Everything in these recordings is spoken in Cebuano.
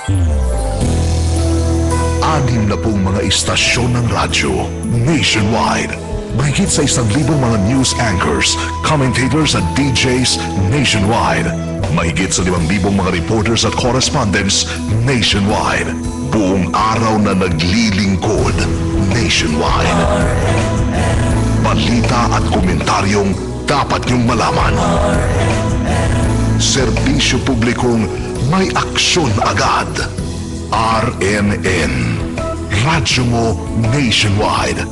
60 mga istasyon ng radyo nationwide. Mahigit sa 1,000 mga news anchors, commentators at DJs nationwide. Mahigit sa 5,000 mga reporters at correspondents nationwide. Buong araw na naglilingkod nationwide. Balita at komentaryong dapat niyong malaman. Serbisyo publikong may aksyon agad. RMN. Radyo mo nationwide.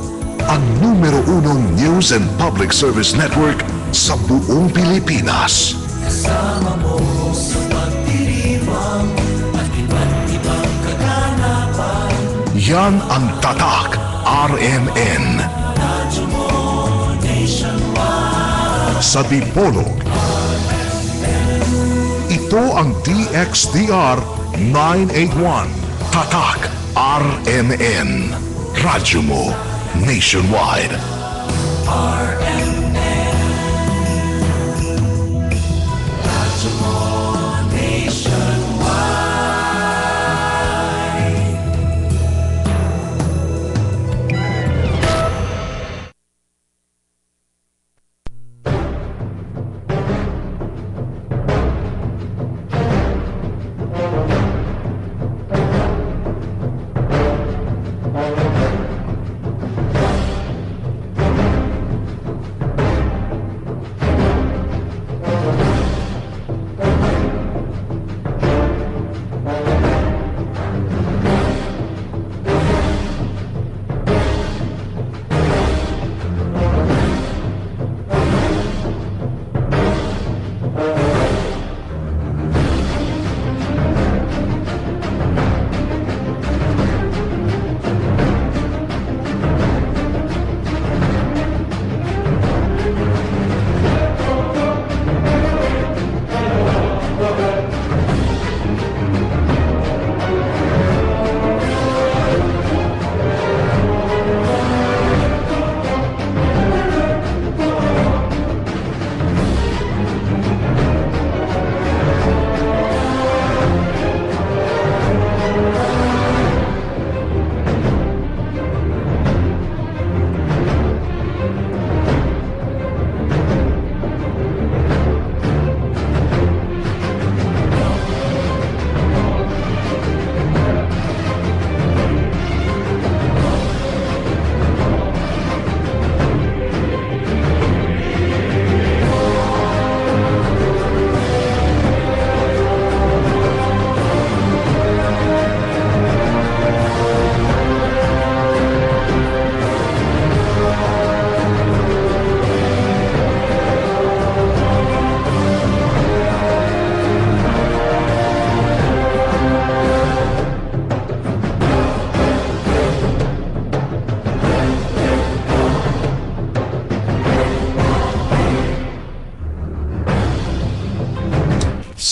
Ang numero unong news and public service network sa buong Pilipinas. Kasama mo sa pagdiriwang at iba't ibang kaganapan. Yan ang Tatak RMN. Radyo mo nationwide. Sa Dipolog. Ito ang DXDR 981. Tatak RMN. Radyo mo nationwide. RMN. Radyo mo nationwide.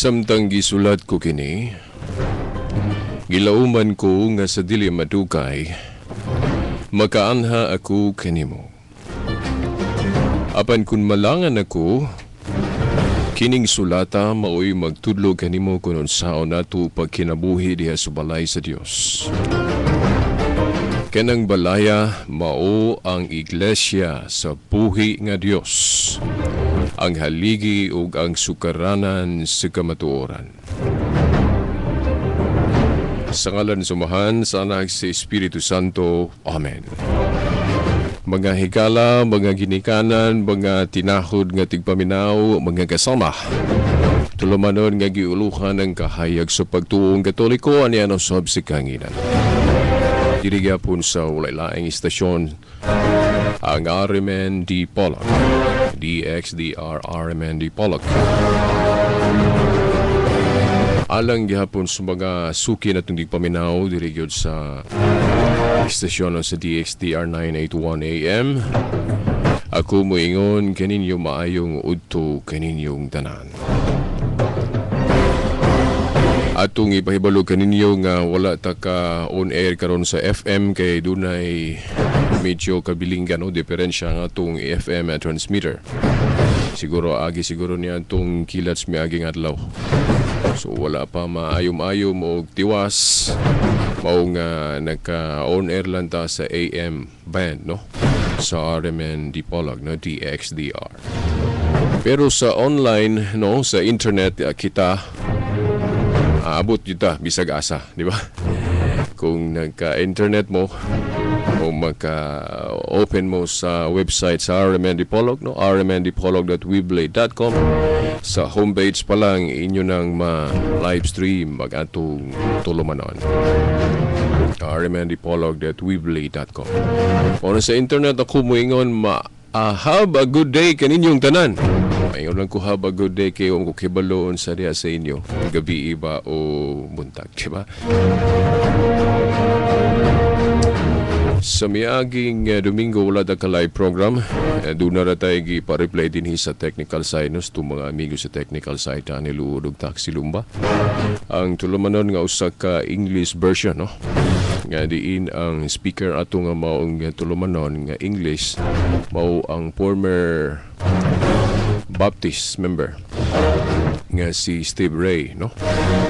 Samtang gisulat ko kini, gilauman ko nga sa dili madugay, makaanha ako kanimo. Apan kun malangan ako, kining sulata maoy magtudlo kanimo kun unsaon nato pagkinabuhi diha sa balay sa Dios. Kanang balaya mao ang iglesia sa buhi nga Dios, ang haligi ug ang sukaranan sa kamatuoran. Sa ngalan sa Amahan, sa Anak, sa Espiritu Santo. Amen. Mga higala, mga ginikanan, mga tinahod nga tigpaminaw, mga kasama, tulumanon nga giuluhan ang kahayag sa pagtuong Katoliko, ani ano sab si kanginan. Diri gyapon sa walay laing istasyon ang RMN Dipolog. DXDR RMN Dipolog. Alang gihapon sa mga suki na itong paminaw, diri gyud sa istasyon sa DXDR 981 AM. Ako moingon kaninyo maayong udto kaninyong tanan. Atong ipahibalo kaninyo nga wala ta ka on air karon sa FM kay dunay medyo kabilinggan, no, diferensya nga atong FM transmitter. Siguro agi siguro niya atong kilats miaging adlaw. So wala pa maayom-ayom og tiwas, mao nga nagka on air lang ta sa AM band, no, sa RMN Dipolog, no, DXDR. Pero sa online, no, sa internet kita aabot kita bisag asa, di ba? Kung nagka-internet mo o maka-open mo sa website sa RMN Dipolog, no, rmndipolog.weebly.com, sa homepage pa lang inyo nang ma-live stream mag atong tulumanon. rmndipolog.weebly.com. O sa internet ako moingon ma have a good day kaninyong tanan. Maingon lang ko have a good day kayo kung kibaloon sa diya sa inyo. Gabi iba o buntag, di ba? Sa miaging Domingo wala ta ka live program. Doon na tayo gi-pa-reply din sa technical side, no, sa mga amigo sa technical side ni Luod og Taxi Lumba. Ang tulumanon nga usa ka English version, no? Nga diin ang speaker ato nga maong tulumanon nga English mao ang former Baptist member nga si Steve Ray, no?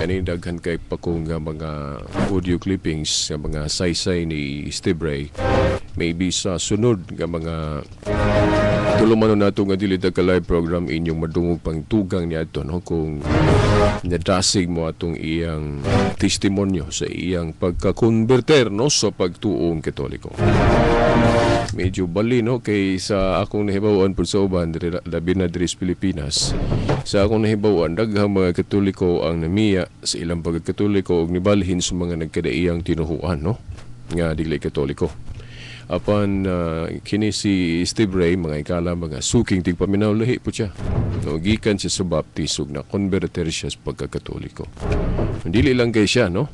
Kani daghan kay pa ko nga mga audio clippings nga mga saysay ni Steve Ray. Maybe sa sunod nga mga tulumanon nato nga dili ta ka live program inyong madungog pang tugang niadto, no, kung nadasig mo atong iyang testimonyo sa iyang pagkakonverter, no, sa pagtuong Katoliko. Medyo bali, no, kay sa akong nahibaw-an pud sa uban diri, labi na diri sa Pilipinas. Sa akong nahibaw-an, daghang mga Katoliko ang namiya sa ilang pagkakatoliko ug nibalhin sa mga nagkadaiyang tinuhuan, no, nga dili Katoliko. Apan kini si Steve Ray, mga ikala, mga suking tigpaminaw, lahi po siya. No, gikan siya sa Baptist ug na-converter siya sa pagkakatoliko. Dili lang kay siya, no?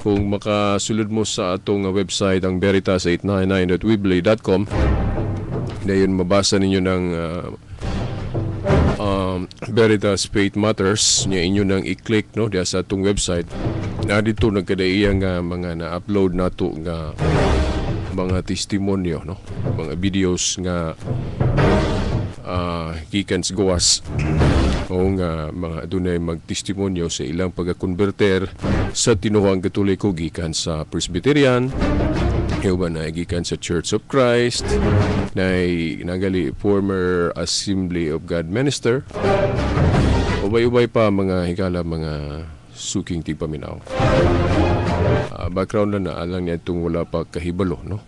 Kung makasulod mo sa atong website ang veritas899.weebly.com, dayon mabasa ninyo ng Veritas Faith Matters niya, inyo nang i-click, no, diya sa atong website. Na dito nagkadaiya nga mga na-upload nato nga mga testimonyo, no, mga videos nga gikan sa gawas o nga mga dunay magtestimonyo sa ilang pagkakonverter sa tinuohang Katoliko gikan sa Presbyterian, uban na gikan sa Church of Christ, na nagali former Assembly of God minister, ubay-ubay pa mga higala, mga suking tigpaminaw. Background na alang niya itong wala pa kahibalo, no?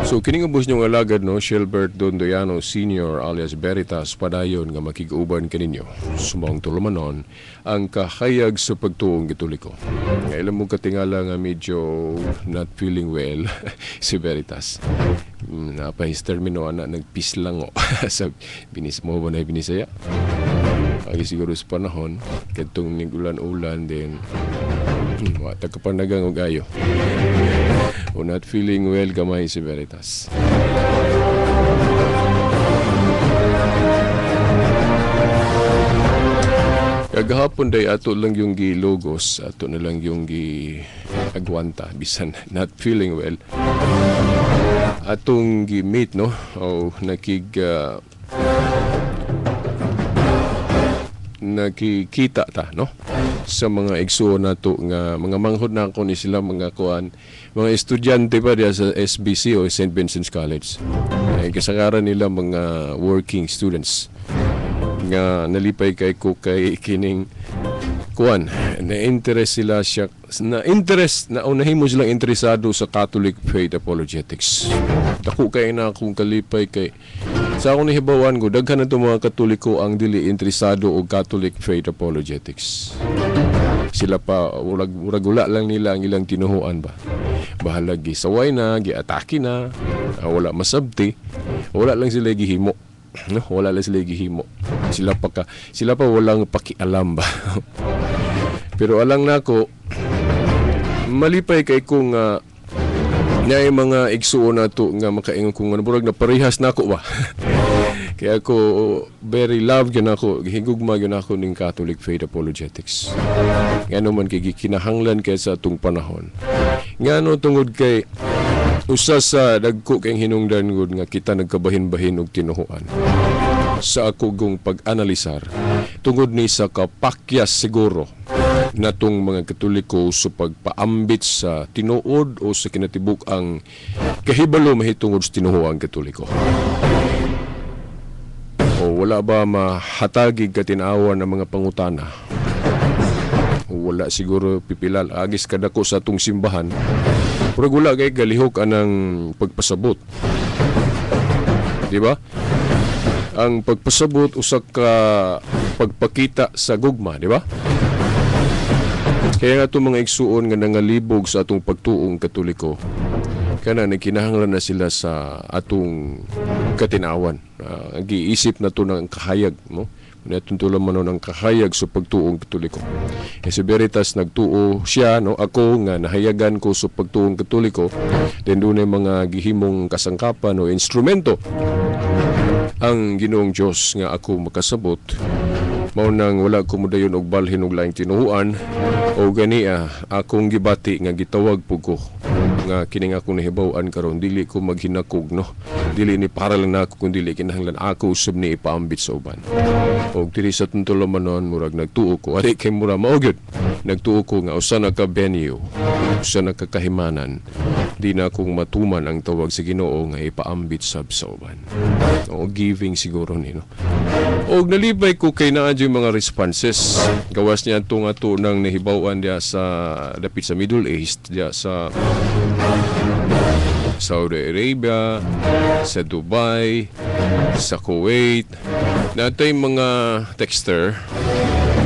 So kining ubos niyong alagad, no, Shelbert Dondoyano Sr. alias Veritas, padayon nga makig-uban kaninyo sumang tulumanon ang kahayag sa pagtuong Katoliko. Nga ilang mo katingala nga medyo not feeling well si Veritas. Napahis termino ana nagpislango sa binis mo ba na binisaya? Agi siguro sa panahon kadtong nigulan-ulan din wa ta kapanagang og ayo. O not feeling well gamay si Veritas. Kagahapon day ato lang yung gilogos, ato na lang yung giagwanta bisan not feeling well. Atong gi-meet, no, o nakikita ta, no, sa mga igsuon nato nga mga manghod na ako ni sila, mga kuan, mga estudyante pa diya sa SBC o St. Vincent's College. Ay kasagaran nila mga working students nga nalipay kay ko kay kining kuan na interest sila siya na interest na nahimo silang interesado sa Catholic Faith Apologetics. Dako kay na akong kalipay kay sa akong nahibawan ko daghan na mga Katoliko ang dili interesado og Catholic Faith Apologetics. Sila pa urag-ula lang nila ang ilang tinuhuan ba. Bahalag gisaway na, giatake na, wala masabti, wala lang sila gihimo. No, wala lang sila gihimo. Sila pa walang pakialam ba. Pero alang nako malipay kay kung naay mga igsuon nato nga makaingon kung ano, murag na parehas nako ba. Kaya ako very love gyud ako, gihigugma gyud ako ning Catholic Faith Apologetics. Ngano man kay gikinahanglan kay sa atong panahon. Ngano tungod kay usa sa dagko kay hinungdan gud nga kita nagkabahin-bahin og tinuhuan. Sa ako gong pag-analisar tungod ni sa kapakyas siguro natong mga Katoliko sa pagpaambit sa tinuod o sa kinatibuk ang kahibalo mahitungod sa tinuoang Katoliko. O wala ba mahatagig katinawan ang mga pangutana? O wala siguro pipilal agis kadako sa atong simbahan. Pero wala kay galihok anang pagpasabot. Di ba? Ang pagpasabot usa ka pagpakita sa gugma, di ba? Kaya nga itong mga igsuon nga nangalibog sa atong pagtuong Katoliko, kana nagkinahanglan na sila sa atong katinawan. Giisip na to ng kahayag, no? Natutulan man ng kahayag sa pagtuong Katoliko. E si Veritas nagtuo siya, no? Ako nga nahayagan ko sa pagtuong Katoliko, then doon ay mga gihimong kasangkapan o instrumento ang Ginoong Dios nga ako makasabot. Mao nang wala ko modayon og balhin og laing tinuhuan o gania akong gibati nga gitawag pug ko nga kining akong nahibaw-an karon dili ko maghinakog, no, dili ni para lang nako kun dili kinahanglan ako usab ni ipaambit sa uban. Og diri sa tulumanon murag nagtuo ko ari kay mura mao gyud nagtuo ko nga usa na ka venue, usa na ka kahimanan, di na akong matuman ang tawag sa Ginoo nga ipaambit sab sa uban. O giving siguro ni, no. Og nalibay ko kay naa yung mga responses. Gawas niya itong ato nang nahibaw-an diya sa dapit sa Middle East, diya sa Saudi Arabia, sa Dubai, sa Kuwait. Natay mga texter,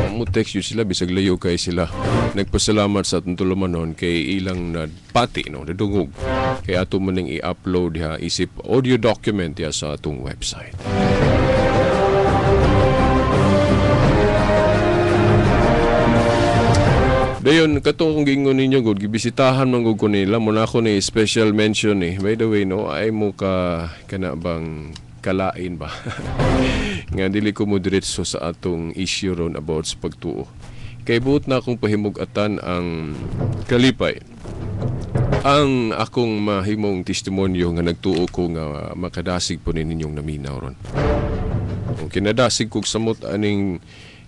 mo text yun sila, bisag layo kay sila. Nagpasalamat sa atong tulumanon kay ilang napati, no, nadungog. Kay ato man ning i-upload ha, isip audio document ya sa atong website. Dayon, kato kong giingon ninyo, good, gibisitahan man gud ko nila. Muna ako ni special mention eh. By the way, no, ay mo ka, kana bang kalain ba? Nga dili ko mo diretso sa atong issue ron about sa pagtuo. Kay buot na akong pahimugatan ang kalipay. Ang akong mahimong testimonyo nga nagtuo ko nga makadasig po ni ninyong naminaw ron. Kung kinadasig kog samot aning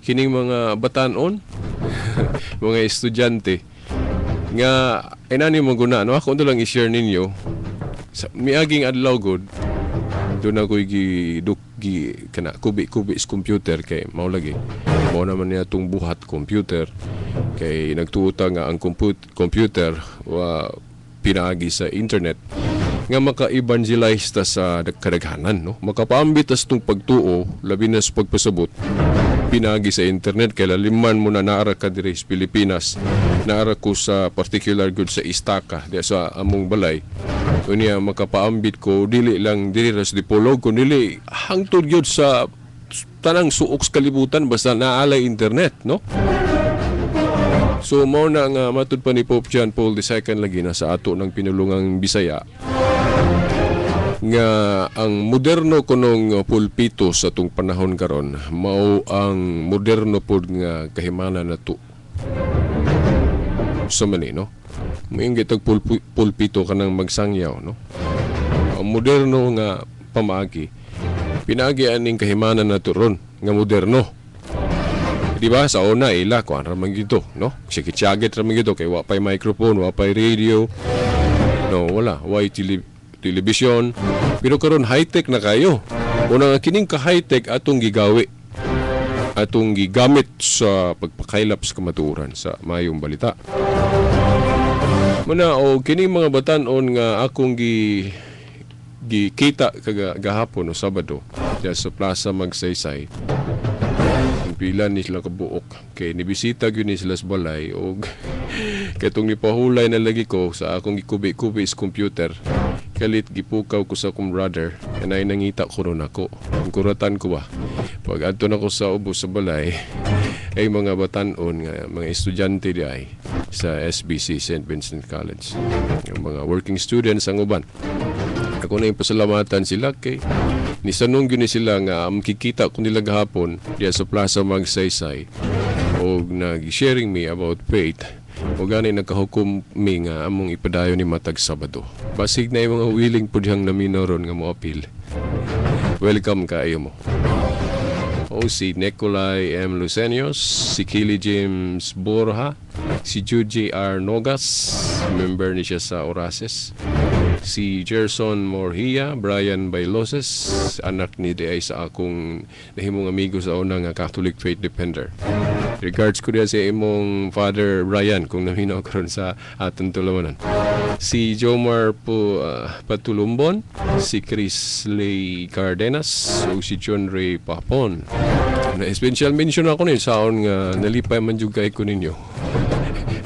kining mga batanon, mga estudyante, nga inani mo guna, no? Ako lang i-share ninyo. Sa miaging adlaw gud, doon ako gi kana kubi-kubi sa computer kay mao lagi. Mao naman niya itong buhat computer kay nagtuota nga ang computer wa pinaagi sa internet nga maka-evangelize ta sa kadaghanan, no? Makapaambit ta sa itong pagtuo, labi na sa pagpasabot pinaagi sa internet kay laliman mo na naara ka diri sa Pilipinas, naara ko sa particular good sa Istaka di sa among balay. Unya makapaambit ko dili lang diri ra sa Dipolog kun dili hangtod gyud sa tanang suok sa kalibutan basta naalay internet, no? So mao na nga matud pa ni Pope John Paul II lagi na sa ato ng pinulungang Bisaya nga ang moderno kunong pulpito sa atong panahon karon mao ang moderno pod nga kahimanan nato sa mani, no? Moingon gitag pulpito kanang magsangyaw, no? Ang moderno nga pamaagi pinaagi aning kahimanan nato ron nga moderno. Di ba? Sa una ila kuan ra man gito, no? Sikitsyagit ra man gito kay wa pay microphone, wa pay radio. No, wala, way telebisyon. Pero karon high-tech na kayo. Una nga kining ka high-tech atong gigawi, atong gigamit sa pagpakaylap sa kamatuoran sa mayong balita. Muna o kining mga batan-on nga akong gikita kagahapon o Sabado diya sa Plaza Magsaysay. Pila ni sila kabuok kay nibisita gyud ni sila sa balay og katong nipahulay na lagi ko sa akong gikubi-kubi sa computer kalit gipukaw ko sa akong brother kanay nangita ko ron ako. Ang kuratan ko ba pag adto na ko sa ubos sa balay ay mga batan-on nga mga estudyante di ay sa SBC St. Vincent College, yung mga working students ang uban. Ako na yung pasalamatan sila kay Nisanong gyud ni sila nga makikita ko nila gahapon diya sa Plaza Magsaysay og nag-sharing me about faith. O gani nagkahukom mi nga among ipadayon ni matag Sabado. Basig na yung mga willing po diyang naminaw ron nga mo appeal. Welcome kaayo mo. O si Nicolai M. Lucenios, si Kili James Borja, si Jude R. Nogas, member ni siya sa Orases, si Gerson Morhia, Brian Bailoses, anak ni diay sa akong nahimong amigo sa una nga Catholic Faith Defender. Regards ko diya sa imong Father Brian kung naminaw karon sa atong tulawanan. Si Jomar po Patulumbon, si Chris Lee Cardenas, ug si John Ray Papon. Na special mention ako ni saon nga nalipay man jud kay ko ninyo.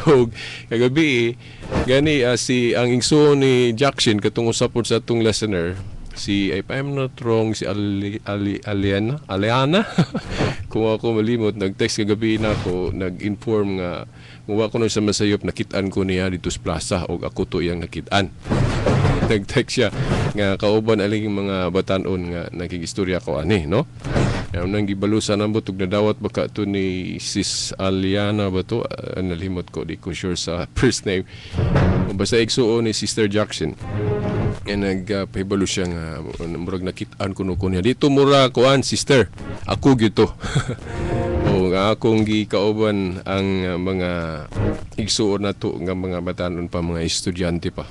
Og kagabi gani si ang igsuon ni Jackson katong usapod sa atong listener, si, if I'm not wrong, si Ali, Ali, Aliana Aliana kung ako malimot, nag-text kagabi na ako, nag-inform nga kung ako nun sa masayop, nakit-an ko niya dito sa plaza og ako to iyang nakit-an. Nag-text siya nga kauban aling mga batanon nga nakigistorya ko ani, no? Yan nang gibalusan ang butog nadawat baka to ni Sis Aliana ba to? Nalimot ko, di ko sure sa first name. Basta igsuon ni Sister Jackson. Nga nagpahibalo siya nga murag nakit-an kuno ko niya. Dito mura kuan sister. Ako gyud to. O nga akong gikauban ang mga igsuon nato nga mga batanon pa, mga estudyante pa.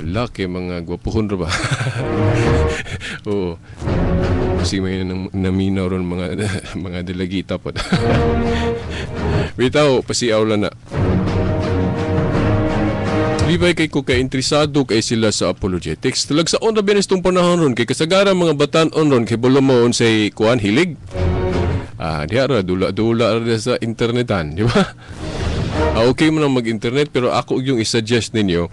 Laki mga gwapuhon ra ba? Oo. Kasi may naminaw ron mga mga dalagita po. Bitaw, pasiaw lang na. Libay kay ko kay interesado kay sila sa apologetics. Talag sa on ra itong panahon ron kay kasagaran mga batan-on ron kay bulo mo unsay kuan hilig. Diha ra dula-dula ra sa internetan, di ba? Okay mo nang mag-internet pero ako yung i-suggest ninyo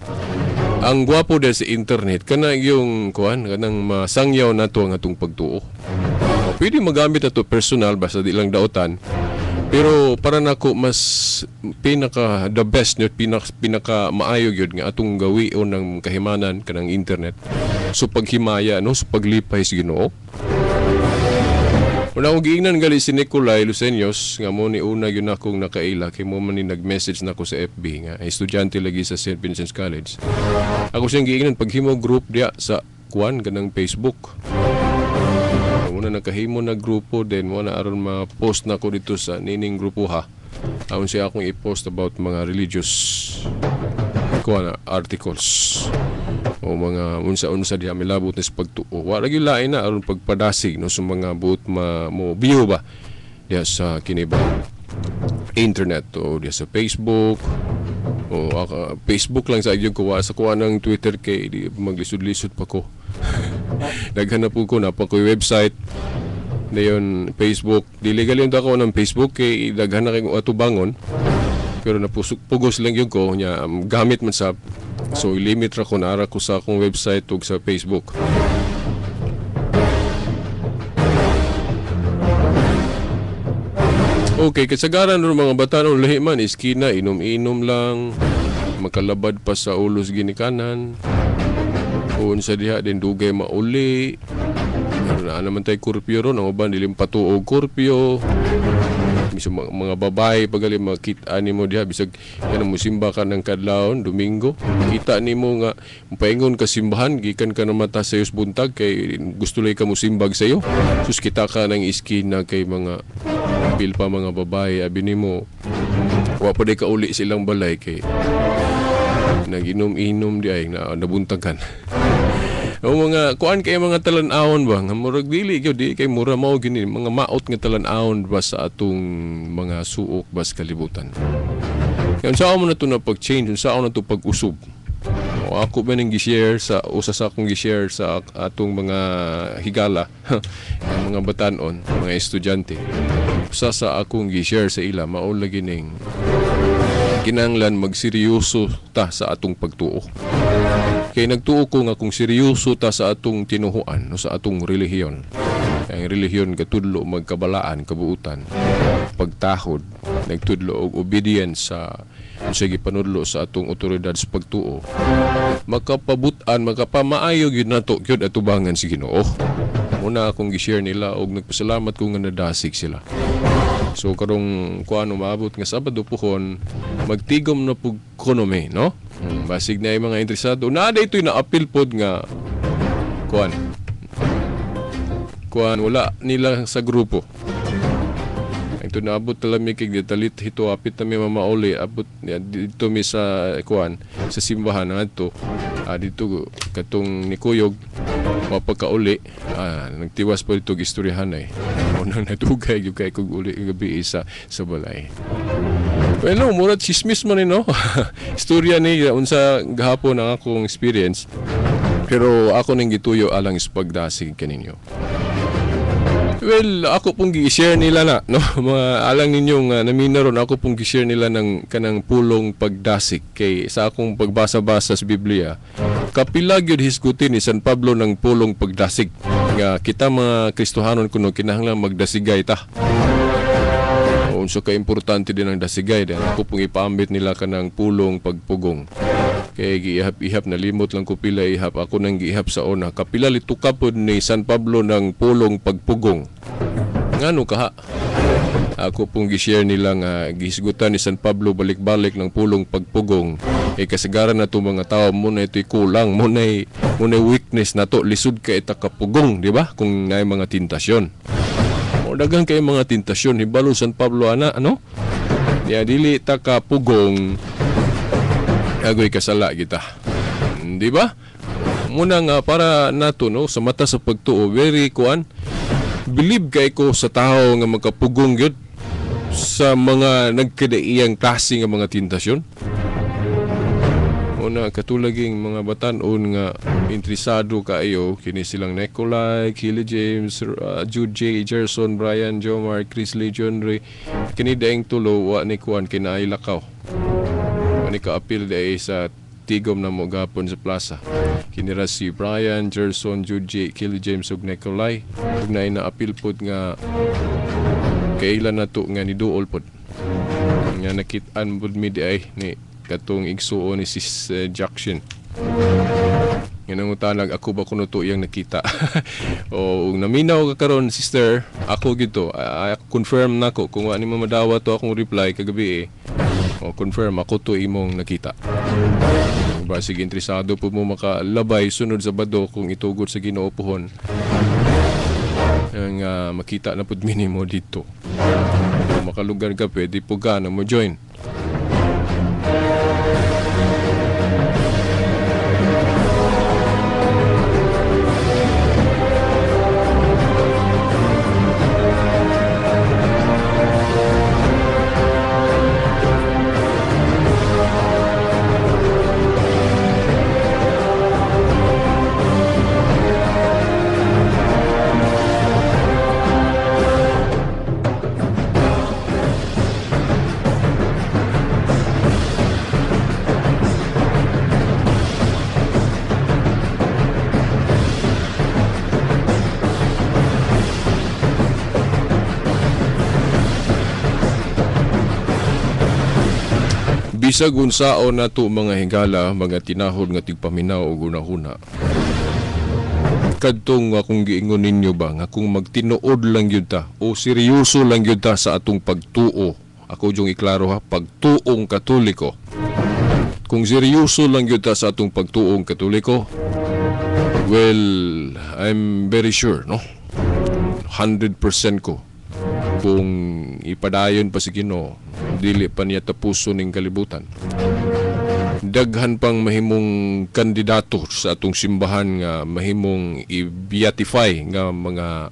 ang gwapo dahil sa internet kana yung kuan kanang masangyaw nato ang atong pagtuo. O, pwede magamit ato personal basta di lang daotan. Pero para nako mas pinaka the best nyo, pinaka maayo gyud nga atong gawion ng kahimanan kanang internet. So paghimaya no, so paglipay sa Ginoo. Una akong giingnan gali si Nicolai Lucenios nga mo ni una gyud akong nakaila kay mo man ni nag-message nako sa FB nga estudyante lagi sa St. Vincent's College. Ako siyang giingnan paghimo group diya sa kuan kanang Facebook. Muna nakahimo na grupo then mo na aron ma-post na ko dito sa nining grupo ha. Aon siya akong i-post about mga religious kuan articles o mga unsa-unsa diha milabot ni sa pagtuo. Wa lagi lain na aron pagpadasig no sa mga buot mo view ba diha sa kini ba internet o diha sa Facebook o Facebook lang sa gyud ko wa sa kuha ng Twitter kay di maglisod-lisod pa ko. Naghanap po ko na pa ko website dayon Facebook. Dili gali ako ng Facebook kay daghan na kay atubangon. Pero napusok pugos lang yun ko nya gamit man sa so limit ra ko naara ko sa akong website ug sa Facebook. Okay, kasagaran ro mga bata no lahi man iskina inom-inom lang makalabad pa sa ulos ginikanan. Unsa diha din dugay mauli. Pero naa naman tay kurpyo ron ang uban dili patuo og kurpyo. Bisag mga babae pagali makita nimo diha bisag kanang mosimba ka ng kadlawon Domingo kita nimo nga paingon ka simbahan gikan ka na mata sa buntag kay gusto lay ka mosimbag sayo sus kita ka ng iskina kay mga pil pa mga babae abi nimo wa pa day ka uli silang balay kay naginom-inom di ay na nabuntagan. O mga kuan kay mga talan-awon ba nga murag dili gyud di kay mura mao gini mga maot nga talan-awon ba sa atong mga suok ba sa kalibutan. Kaya unsa mo na to na pag-change, unsa na to pag-usub. O ako ba ning gi-share sa usa sa akong gi-share sa atong mga higala, mga batan-on, mga estudyante. Usa sa akong gi-share sa ila mao lagi ning kinahanglan magseryoso ta sa atong pagtuo. Kay nagtuo ko nga kung seryoso ta sa atong tinuhuan o sa atong relihiyon. Ang relihiyon katudlo magkabalaan, kabuutan, pagtahod, nagtudlo og obedience sa Unsay gipanudlo sa atong otoridad sa pagtuo, makapabut-an, makapamaayo gyud nato gyud atubangan si Ginoo. Muna akong gi-share nila og nagpasalamat ko nga nadasig sila. So karong kuan umaabot nga Sabado puhon, magtigom na pug kuno mi, no? Basig na yung mga interesado. Naa daytoy na apil pod nga kuan. Kuan wala nila sa grupo. Ito naabot talami kay gitalit hito apit na mi mamauli abot dito mi sa kuan sa simbahan ngadto dito katong nikuyog mapagkauli nagtiwas pa dito istoryahan ay unang nadugay gyud kay kog uli gabi sa balay. Well, no, murag chismis man ni, no? Istorya ni unsa gahapon ang akong experience, pero ako ning gituyo alang is pagdasig kaninyo. Well, ako pong gi-share nila na, no? Mga alang ninyong namina ron, ako pong gi-share nila ng kanang pulong pagdasig kay sa akong pagbasa-basa sa Biblia. Kapila gyud hisgutin ni San Pablo ng pulong pagdasig nga kita mga Kristohanon kuno kinahanglan magdasigay ta. Unsa ka importante din ang dasigay din. Ako pong ipaambit nila kanang pulong pagpugong. Kay giihap-ihap nalimot lang ko pila ihap ako nang giihap sa una. Kapila lituka pod ni San Pablo ng pulong pagpugong. Ngano kaha? Ako pong gi-share nila nga gihisgutan ni San Pablo balik-balik ng pulong pagpugong. Eh kasagaran na to mga tao mo na ito'y kulang, mo na weakness na to, lisod ka ita kapugong, di ba? Kung naay mga tentasyon. O daghang kay mga tentasyon, hibalo San Pablo ana, ano? Niya dili ta kapugong agoy kasala kita. Di ba? Muna nga para nato, no, sa mata sa pagtuo, very kuan, believe kay ko sa tao nga makapugong gyud sa mga nagkadaiyang klase nga mga tentasyon. Una katulaging mga batan-on nga interesado kaayo kini silang Nicolai, Kelly James, Jude J, Gerson, Brian, Jomar, Chris Lee, John Ray, kini daing tulo wa ni kuan kinaay lakaw. Ani kaapil day sa tigom na mo gapon sa plaza. Kini ra si Brian, Gerson, Jude J, Kelly James ug Nicolai. Ug naay naapil pod nga kailan nato nga niduol pod. Nga nakit-an pod mi di ay ni katong igsuon ni Sis Jackson. Nga nangutanag ako ba kuno to iyang nakita. O ug naminaw ka karon sister, ako gito, confirm nako kung wa nimo madawa to akong reply kagabi eh. O confirm ako to imong nakita. Basig interesado po mo makalabay sunod Sabado kung itugot sa Ginoo pohon. Ang makita na pud minimo dito. Kung makalugar ka pwede po ka na mo join. Bisag unsaon nato mga higala, mga tinahod nga tigpaminaw og hunahuna. Kadtong akong giingon ninyo ba nga kung magtinuod lang gyud ta o seryoso lang gyud ta sa atong pagtuo. Ako jung iklaro ha, pagtuong Katoliko. Kung seryoso lang gyud ta sa atong pagtuong Katoliko, well, I'm very sure, no? 100% ko kung ipadayon pa si Ginoo, dili pa niya tapuson ning kalibutan. Daghan pang mahimong kandidato sa atong simbahan nga mahimong i-beatify nga mga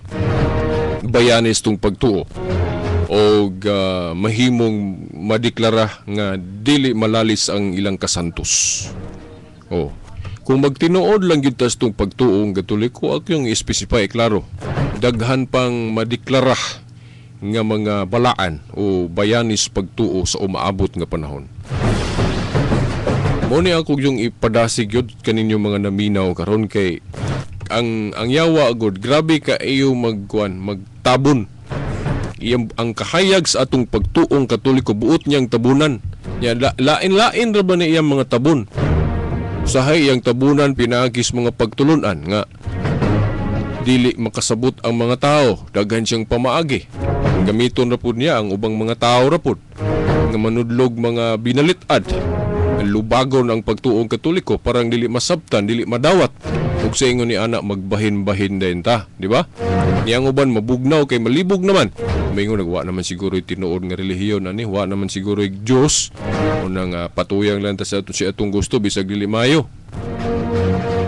bayanis tong pagtuo o mahimong madeklara nga dili malalis ang ilang kasantos. O, kung magtinuod lang gyud ta sa tong pagtuong Katoliko, ako yung i-specify klaro. Daghan pang madeklara nga mga balaan o bayanis pagtuo sa umaabot nga panahon. Mo ni ako yung ipadasig yun kaninyo mga naminaw karon kay ang yawa agod grabe ka iyo magkuan magtabon. Iyang ang kahayag sa atong pagtuong Katoliko buot niyang tabunan. Ya, lain-lain ra ba ni iyang mga tabon? Usahay iyang tabunan pinaagis mga pagtulunan nga dili makasabot ang mga tao, daghan siyang pamaagi. Gamiton ra pud niya ang ubang mga tao ra pud nga manudlog mga binalit-ad. Lubagon ang pagtuong Katoliko, parang dili masabtan, dili madawat. Ug sa ingon ni ana magbahin-bahin din ta, di ba? Niyang uban mabugnaw kay malibog naman. Maingon nagwa naman siguro tinuod nga relihiyon ani, wa naman siguro Dios. Unang patuyang lang ta sa ato si atong gusto bisag dili maayo.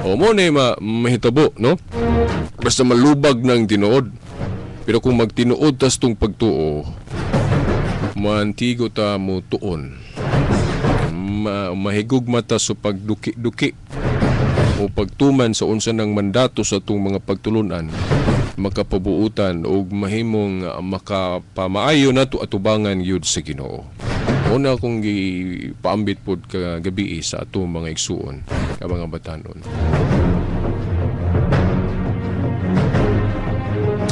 O mo ni mahitabo, no? Basta malubag ng tinuod. Pero kung magtinuod tas tong pagtuo, mantigo ta mo tuon. Mahigugma ta sa pagduki-duki o pagtuman sa unsa ng mandato sa atong mga pagtulunan, makapabuutan og mahimong makapamaayo nato atubangan gyud sa Ginoo. Una akong gipaambit pod kagabi sa atong mga igsuon ka mga batanon.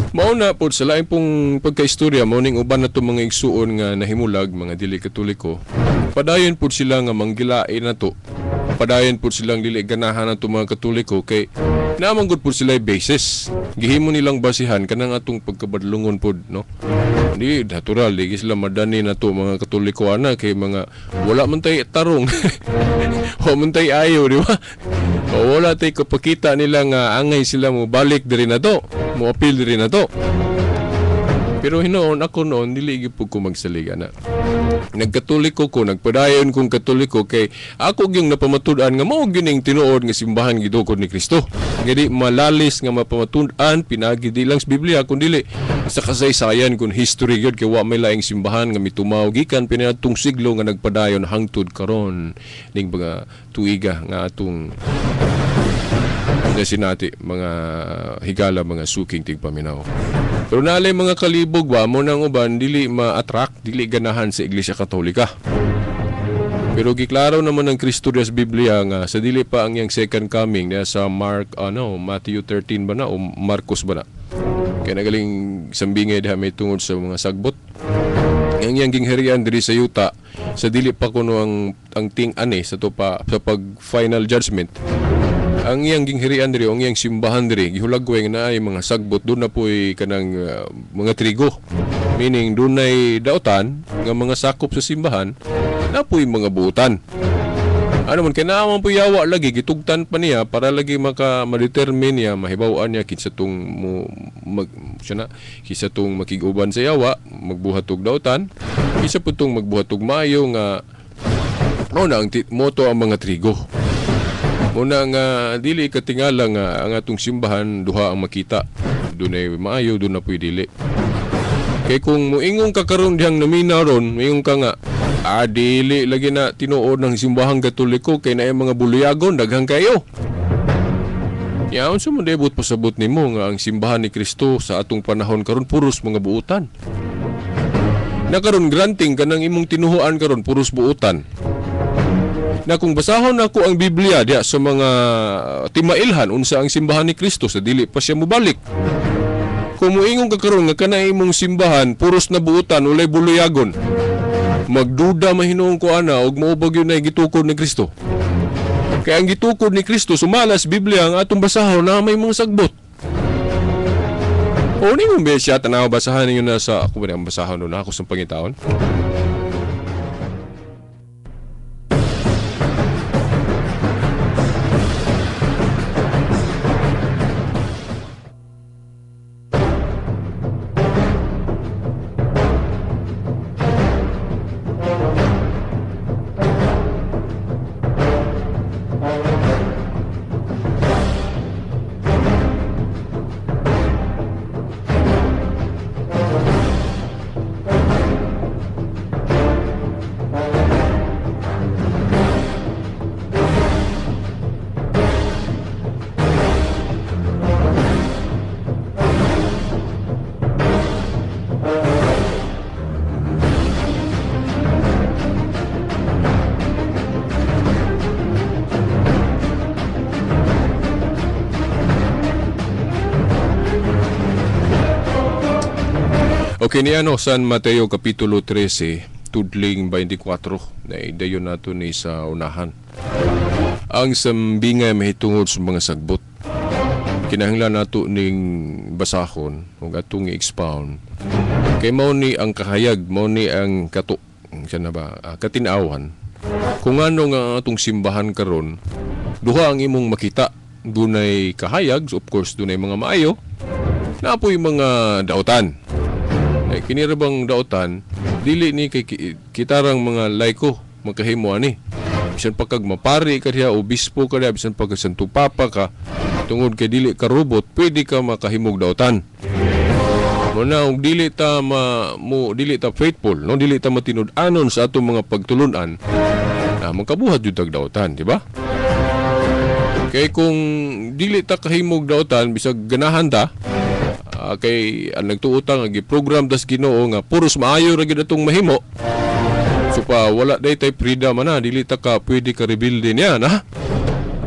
Mauna pod sa laing pong pagkaistorya, mao ning uban nato mga igsuon nga nahimulag, mga dili Katoliko. Padayon pod sila nga manggilain nato. Padayon pod silang dili ganahan nato mga Katoliko kay namanggod pod sila basis. Gihimo nilang basihan kanang atong pagkabadlungon pod, no? Di natural di sila madani nato mga Katoliko ana kay mga wala man tay tarong. Wa man tay ayo, di ba? O wala tay kapakita nila nga angay sila mo balik diri nato, mo appeal diri nato. Pero hinoon ako noon dili gyud pud ko magsalig ana. Nagkatoliko ko, nagpadayon kong Katoliko kay ako gyung napamatud-an nga mao gyud ning tinuod nga simbahan gidukod ni Kristo. Nga di malalis nga mapamatud-an pinaagi di lang sa Biblia kun dili sa kasaysayan kun history gyud kay wa may laing simbahan nga mitumaw gikan pinaadtong siglo nga nagpadayon hangtod karon ning mga tuiga nga atong sinati mga higala mga suking tigpaminaw. Pero nalay mga kalibog ba mo nang uban dili ma-attract, dili ganahan sa Iglesia Katolika. Pero giklaro naman ng Kristo sa Biblia nga sa dili pa ang iyang second coming niya sa Mark Matthew 13 ba na o Marcos ba na. Kaya nagaling sambingay diha may tungod sa mga sagbot. Ang iyang gingharian diri sa yuta sa dili pa kuno ang ting-ani sa to pa sa pag final judgment. Ang iyang gingharian diri, ang iyang simbahan diri, gihulagway nga naay mga sagbot, doon na po'y kanang mga trigo. Meaning, doon na'y dautan, nga mga sakop sa simbahan, na po'y mga buutan. Ano man, kaya naman po'y yawa lagi, gitugtan pa niya para lagi ma-determine niya, mahibawan niya, kinsa tong kinsa tong makig-uban sa yawa, magbuhat og dautan, kinsa po tong magbuhat og maayo nga, na ang moto ang mga trigo. Muna nga dili katingala nga ang atong simbahan duha ang makita. Dunay maayo, doon na po'y dili. Kay kung moingon ka karon dihang namina ron, moingon ka nga dili lagi na tinuod ng simbahang Katoliko kay naay mga buliyagon daghang kayo. Ya unsa man debut pasabot nimo nga ang simbahan ni Kristo sa atong panahon karon puros mga buutan. Na karon granting kanang imong tinuhuan karon puros buutan. Na kung basahon nako ang Biblia diya sa mga timailhan unsa ang simbahan ni Kristo sa dili pa siya mobalik. Kung moingon ka karon nga kanay imong simbahan puros na buutan walay buluyagon, magduda mahinuon ko ana og mao ba gyud nay gitukod ni Kristo. Kaya ang gitukod ni Kristo sumalas Biblia ang atong basahon na may mga sagbot. O ning siya tanaw basahan ninyo na sa ako ba ang basahon nun ako sa pangitaon. Okay, ni San Mateo Kapitulo 13, Tudling 24 na idayon nato ni sa unahan. Ang sambingay mahitungod sa mga sagbot. Kinahanglan nato ning basahon ug atong i-expound. Kay mao ni ang kahayag, mao ni ang kato, siya na ba, katin-awan. Kung ano nga atong simbahan karon, duha ang imong makita. Dunay kahayag, so of course dunay mga maayo, naapoy mga dautan. Ay, kini ra bang dautan, dili ni kay kitarang mga laiko makahimo ani. Bisan pa kag mapari ka diha, obispo ka diha, bisan pa kag Santo Papa ka, tungod kay dili ka robot, pwede ka makahimog dautan. Muna og dili ta ma, mo dili ta faithful, no, dili ta matinud-anon sa atong mga pagtulunan, na makabuhat jud tag dautan, di ba? Kay kung dili ta kahimog dautan, bisag ganahan ta, kay ang nagtuo ta nga gi-program tas Ginoo nga puros maayo ra gyud atong mahimo. So pa wala day tay freedom ana, dili ta ka pwede ka rebelde niya na.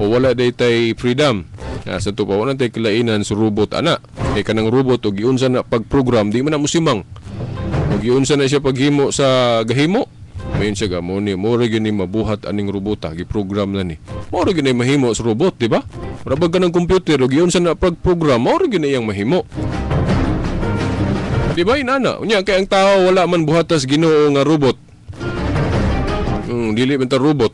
O wala day tay freedom. Sa to pa wala tay kalainan sa robot ana. Kay kanang robot og giunsa na pag-program di man na mosimang. Og giunsa na siya paghimo sa gahimo. Mayon siya ga mo ni mo ra gyud ni mabuhat aning robota, gi-program na ni. Mo ra gyud ni mahimo sa robot, di ba? Mura ba kanang computer og giunsa na pag-program, mo ra gyud ni iyang mahimo. Di ba inana? Unya kay ang tao wala man buhatas Ginoo nga robot. Dili man ta robot.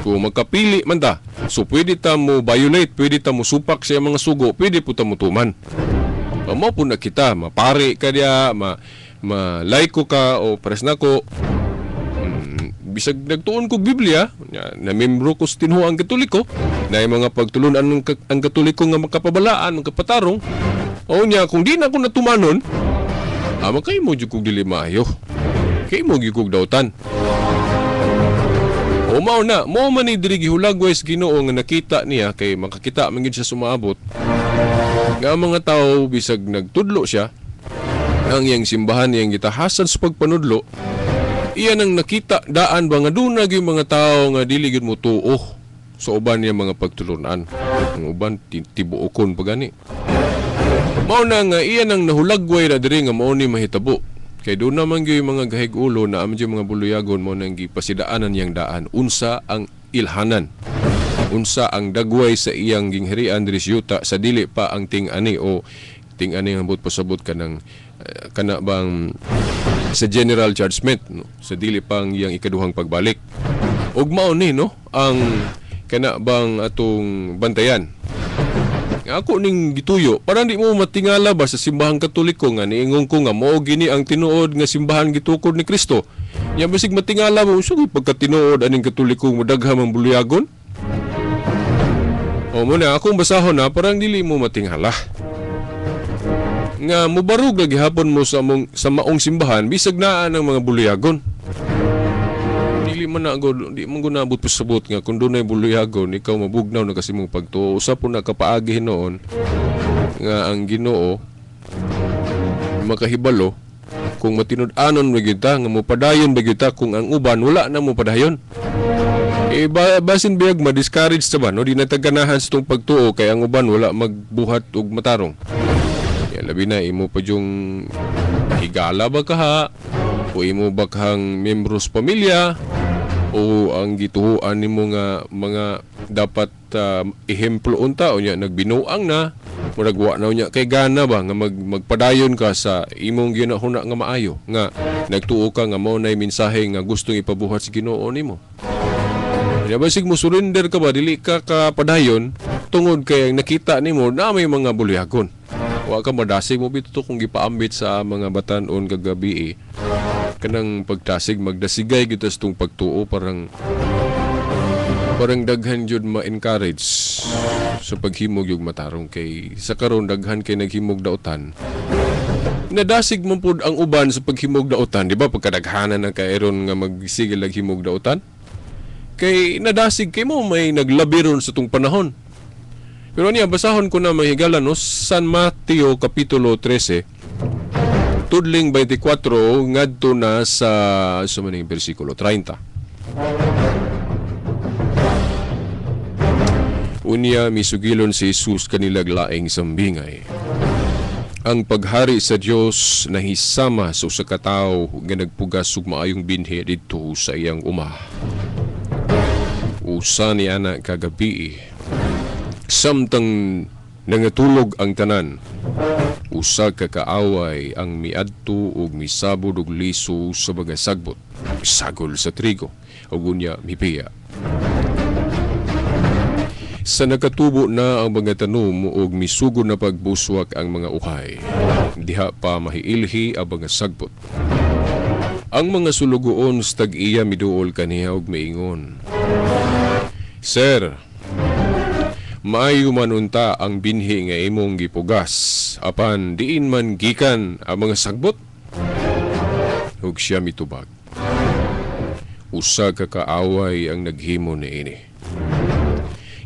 Kung magkapili man ta, so pwede ta mo violate, pwede ta mo supak sa mga sugo, pwede po ta mo tuman. Mao po na kita, mapari ka diya, ma-laiko ka o pares nako. Bisag nagtuon ko Biblia, na membro ko sa tinuoang Katoliko, na yung mga pagtulunan ng ang Katoliko nga makapabalaan, makapatarong. O niya, kung di na ako natumanon, makay mo jud kog dili maayo. Kay mo gyud kog dautan. O mao na, mao man ni diri gihulagway sa Ginoo nga nakita niya kay makakita man gyud siya sumaabot. Nga ang mga tawo bisag nagtudlo siya, ang iyang simbahan iyang gitahasan sa pagpanudlo, iya nang nakita daan ba nga duna gyud mga tawo nga dili gyud motuo sa uban niya mga pagtulunan. Ang uban tibuokon pa gani. Mao na nga iya nang nahulagway na diri nga mao ni mahitabo. Kay doon naman gyud mga gahig-ulo na am mga buluyagon mo nang gipasidaanan niyang daan unsa ang ilhanan, unsa ang dagway sa iyang gingharian diri sa yuta sa dili pa ang ting-ani o ting-ani ang buot pasabot kanang kana bang sa general judgment, no? Sa dili pa ang iyang ikaduhang pagbalik. Ug mao ni no ang kana bang atong bantayan. Ako ning gituyo, parang di mo matingala ba sa simbahang Katoliko nga niingon ko nga mao gini ang tinuod nga simbahan gitukod ni Kristo. Nya bisig matingala mo usog pagka tinuod aning Katoliko modaghan ang buluyagon. O mo na akong basahon na parang dili mo matingala. Nga mobarog na gihapon mo sa mong, sa maong simbahan bisag naa ng mga buluyagon. Dili man na gud, di man gud naabot pasabot nga kung dunay buluyagon ikaw mabugnaw na kasi mong pagtuo. Usa po na kapaagi hinuon nga ang Ginoo makahibalo kung matinud-anon ba gyud ta nga mopadayon ba gyud ta kung ang uban wala na mopadayon. Basin biyag ma-discourage ta ba no, di na taganahan sa tong pagtuo kay ang uban wala magbuhat og matarong. Ya, labi na imo pa yung higala ba kaha o imo ba kahang membro sa pamilya o ang gituhuan nimo nga mga dapat ehemplo unta o nya nagbinuang na murag wa na unya kay gana ba nga magpadayon ka sa imong ginahuna nga maayo nga nagtuo ka nga mao nay mensahe nga gustong ipabuhat sa Ginoo nimo. Nya basig mo surrender ka ba dili ka kapadayon tungod kay ang nakita nimo na may mga bulyagon. Wa ka madasig mo bituto kung gipaambit sa mga batan-on kagabi kanang pagtasig magdasigay gyud sa tong pagtuo parang daghan jud ma-encourage sa paghimog yung matarong kay sa karon daghan kay naghimog dautan. Nadasig man pud ang uban sa paghimog dautan, di ba? Pagkadaghanan ang kairon nga magsigil naghimog dautan. Kay nadasig kay mo may naglabiron sa tung panahon. Pero niya basahon ko na mahigala no San Mateo kapitulo 13 tudling 24 ngadto na sa maning bersikulo 30. Unya misugilon si Jesus kanilag laing sambingay. Ang paghari sa Dios nahisama sa usa ka tawo nga nagpugas og maayong binhi didto sa iyang uma. Usa ni ana kagabii, samtang nangatulog ang tanan, usa ka kaaway ang miadto og misabod og liso sa mga sagbot, sagol sa trigo, ug unya mipiya. Sa nakatubo na ang mga tanom og misugod na pagbuswak ang mga uhay, diha pa mahiilhi ang mga sagbot. Ang mga sulugoon sa tag-iya miduol kaniya og miingon, "Sir, maayo man unta ang binhi nga imong gipugas, apan diin man gikan ang mga sagbot?" Ug siya mitubag, "Usa ka kaaway ang naghimo niini."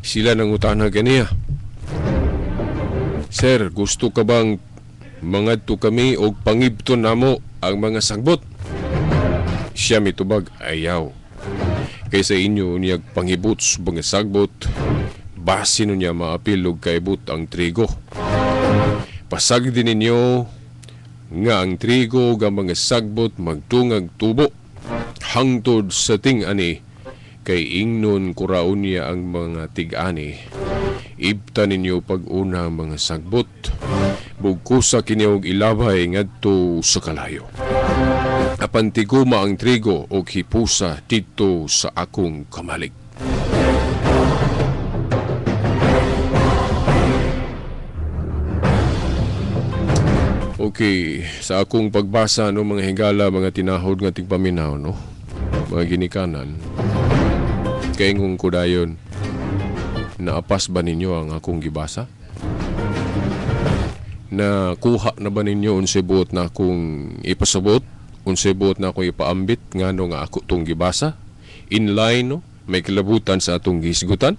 Sila nangutana kaniya, "Sir, gusto ka bang mangadto kami og pangibton namo ang mga sagbot?" Siya mitubag, "Ayaw. Kaysa inyo niyag pangibot sa mga sagbot, basin niya maapil og kaibot ang trigo. Pasagdi ninyo nga ang trigo ug ang mga sagbot magtungag tubo hangtod sa ting-ani, kay ingnon kuraon niya ang mga tig-ani. Ibta ninyo pag-una ang mga sagbot, bugkusa kini og ilabay ngadto sa kalayo. Apan tiguma ang trigo og hipusa didto sa akong kamalig." Okay, sa akong pagbasa no mga higala, mga tinahod nga tigpaminaw no, mga ginikanan, kaingon ko dayon, naapas ba ninyo ang akong gibasa? Nakuha na ba ninyo unsay buot na akong ipasabot? Unsay buot na akong ipaambit ngano nga ako tong gibasa? Inline no, may kalabutan sa atong gihisgutan?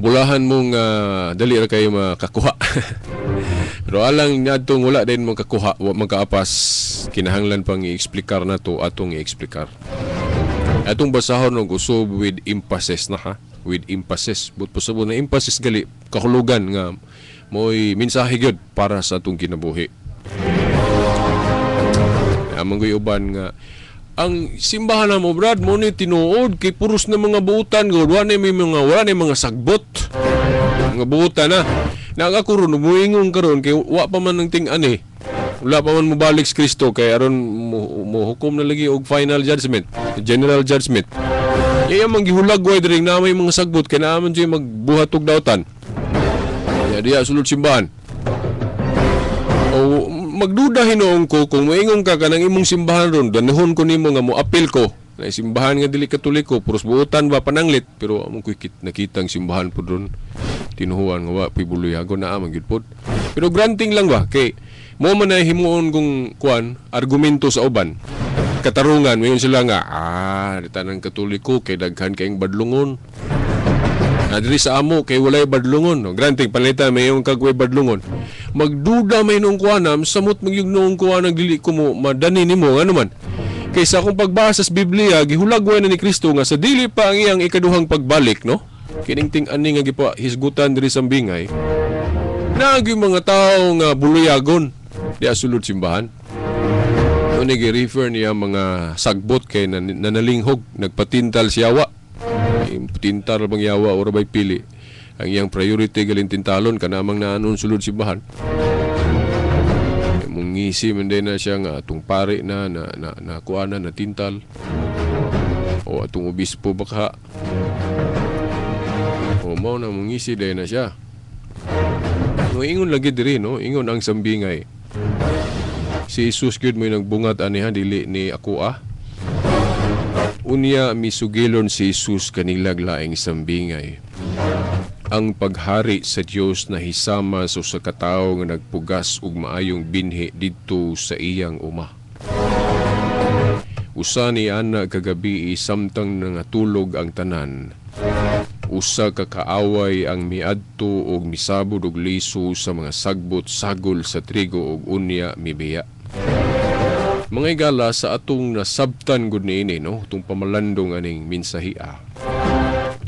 Bulahan mong dali ra kayo makakuha. Pero alang ngadtong wala din makakuha, wa makaapas, kinahanglan pang i-eksplikar na to atong i-eksplikar. Atong basahon og usob with emphasis na ha, with emphasis. But pasabot na emphasis gali kahulugan nga mo'y mensahe gyud para sa atong kinabuhi. Amang goy uban nga ang simbahan na mo brad mo ni tinuod kay puros na mga buutan gud, wala ni may mga, wala ni mga sagbot. Mga buutan na. Nang ako ron muingon karon kay wa pa man ang ting-ani. Wala pa man mobalik si Kristo kay aron mo hukom na lagi og final judgment, general judgment. Iya man gihulagway diri na may mga sagbot kay naa man jud magbuhat og dautan. Ya diya sulod simbahan. O magduda hinuon ko kung moingon ka kanang imong simbahan ron, danhon ko nimo nga moapil ko. Na simbahan nga dili Katoliko, puros buotan ba pananglit, pero among ko'y nakitang simbahan pud ron. Tinuhuan nga wa puy buluyagon naa man gyud pod. Pero granting lang ba kay mo man ay himuon kung kuan argumento sa uban. Katarungan mayon sila nga di tanang Katoliko kay daghan kaayong badlungon. Na diri sa amo kay walay badlungon. No, granting panalitan mayon kag way badlungon. Magduda may noong kuanam samot magyug noong kuanang dili ko mo madani nimo ngano man. Kay sa akong pagbasa sa Biblia gihulagway na ni Kristo nga sa dili pa ang iyang ikaduhang pagbalik no. Kining ting-ani nga gipahisgutan diri sa bingay. Naag yung mga tao nga buluyagon di asulod simbahan. No nigi-refer niya mga sagbot kay nanalinghog, nagpatintal siyawa. Tintal bang yawa ora bay pili. Ang iyang priority galing tintalon kanamang naanon sulod simbahan. Mungisi man din na siya nga atong pare na na na, na kuana na tintal. O atong obispo baka. O mao na mungisi din na siya. No ingon lagi diri no, ingon ang sambingay. Si Jesus gyud mo'y nagbungat aniha dili ni ako ah. Unya misugilon si Jesus kanilag laing sambingay. Ang paghari sa Dios nahisama sa usa ka tawo nga nagpugas og maayong binhi didto sa iyang uma. Usa ni ana kagabi samtang nangatulog ang tanan. Usa ka kaaway ang miadto og misabod og liso sa mga sagbot sagol sa trigo og unya mibiya. Mga higala, sa atong nasabtan gud niini no, atong pamalandong aning mensahia.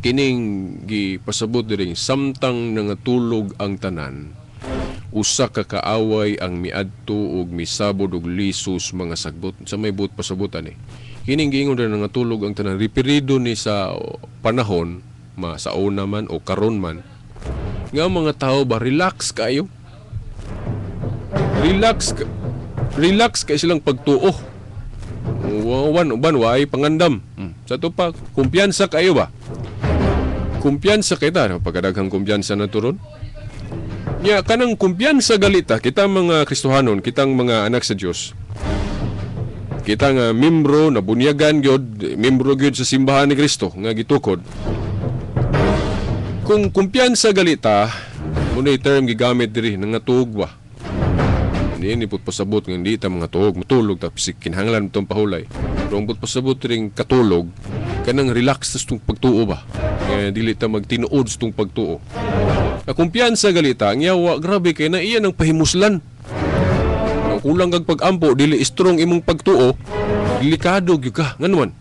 Kining gipasabot diring samtang nangatulog ang tanan, Usa ka kaaway ang miadto og misabod og lisos mga sagbot. Sa may buot pasabutan eh. Kining giingon na nangatulog ang tanan, referido ni sa panahon, ma sa una man o karon man, nga mga tao ba relax kayo? Relax kay silang pagtuo. Wan uban way pangandam. Sa to pa kumpiyansa kayo ba? Kumpiyansa kita, pagkadaghang kumpiyansa na turon. Nya kanang kumpiyansa galita kita mga Kristohanon, kitang mga anak sa Dios. Kita nga membro na bunyagan gyud, membro gyud sa simbahan ni Kristo nga gitukod. Kung kumpiyansa galita, muna term gigamit diri nangatuog ba. Hindi ni put pasabot nga hindi ta mga tuog, matulog ta kinahanglan tong pahulay. Pero ang put pasabot ring katulog, kanang relax sa tong pagtuo ba. Nga dili ta magtinuod sa tong pagtuo. Na kumpiyansa galita, ang yawa grabe kay na iya ng pahimuslan. Ang kulang kag pag-ampo, dili strong imong pagtuo, delikado gyud ka. Nganuman?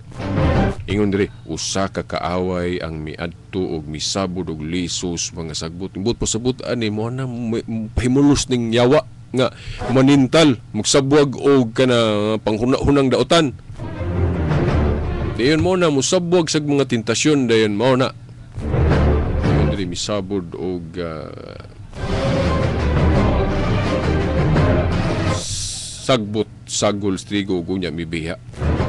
Ingon diri, usa ka kaaway ang miadto og misabod og lisos mga sagbot. Imbot pasabot ani mo na pahimulos ning yawa nga manintal, magsabwag og kana panghuna-hunang daotan. Dayon mo na musabwag sa mga tentasyon, dayon mo na. Ingon diri misabod og sagbot sagol trigo ug unya mibiha.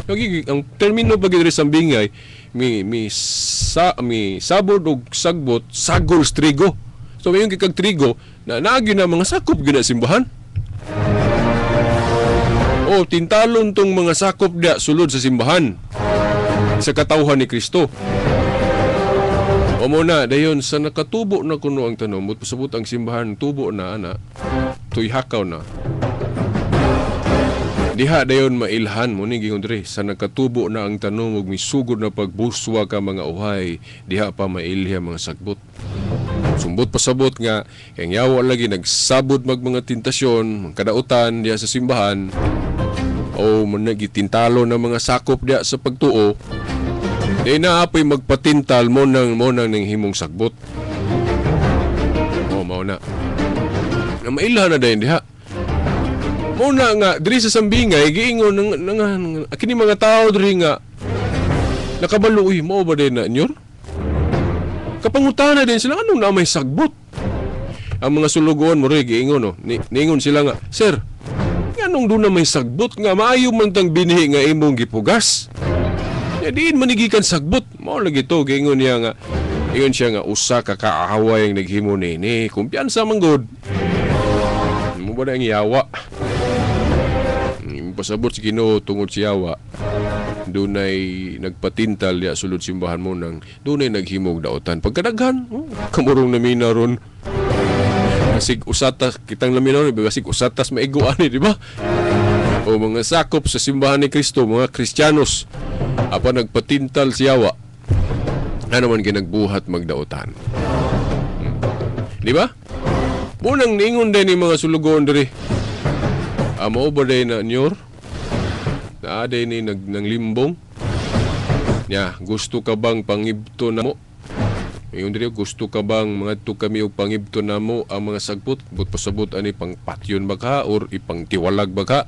Ang termino pag diri sa bingay mi sabod og sagbot sagol trigo. So mayon kay kag trigo na naagi na mga sakop gyud na simbahan. O tintalon tong mga sakop dia sulod sa simbahan sa katawhan ni Kristo. O mo na dayon sa nakatubo na kuno ang tanom, pasabot ang simbahan tubo na ana, tuy hakaw na. Diha dayon mailhan mo ni gingon diri sa nakatubo na ang tanom ug misugod na pagbuswa ka mga uhay, diha pa mailha mga sagbot. Sumbot pasabot nga kay yawa lagi nagsabot mag mga tentasyon, kadautan diha sa simbahan o managitintalo na mga sakop diha sa pagtuo. Di na apoy magpatintal mo nang ning himong sagbot. O mao na. Na mailhan na dayon diha. Muna nga diri sa sambingay giingon nang kini mga tao diri nga nakabalo, uy mao ba din na nyor? Kapangutana din sila anong na may sagbot. Ang mga sulugoon mo rin giingon no, niingon sila nga, sir, nganong doon na may sagbot nga maayo man tang binhi nga imong gipugas. Ya diin manigikan sagbot. Mao lagi to giingon niya nga, ingon siya nga usa ka kaaway ang naghimo nini, kumpiyansa man gud. Mo ba na ang yawa? Pasabot si Ginoo tungod si yawa, dunay nagpatintal ya sulod simbahan mo nang dunay naghimog daotan. Pagkadaghan, oh, kamurong namina ron. Basig usatas kitang namina ron, basig usatas maigo ani, di ba? O mga sakop sa simbahan ni Kristo, mga Kristiyanos, apa nagpatintal si yawa. Ano man ginagbuhat magdaotan. Di ba? Munang ningon din ni mga sulugoon diri. Amo ba day na nyor? Naaday ni nanglimbong? Nya, gusto ka bang pangibto na mo? Ingon diri, gusto ka bang mangadto kami og pangibto na mo ang mga sagbot? But pasabot ani pangpatyon ba ka or ipangtiwalag ba ka?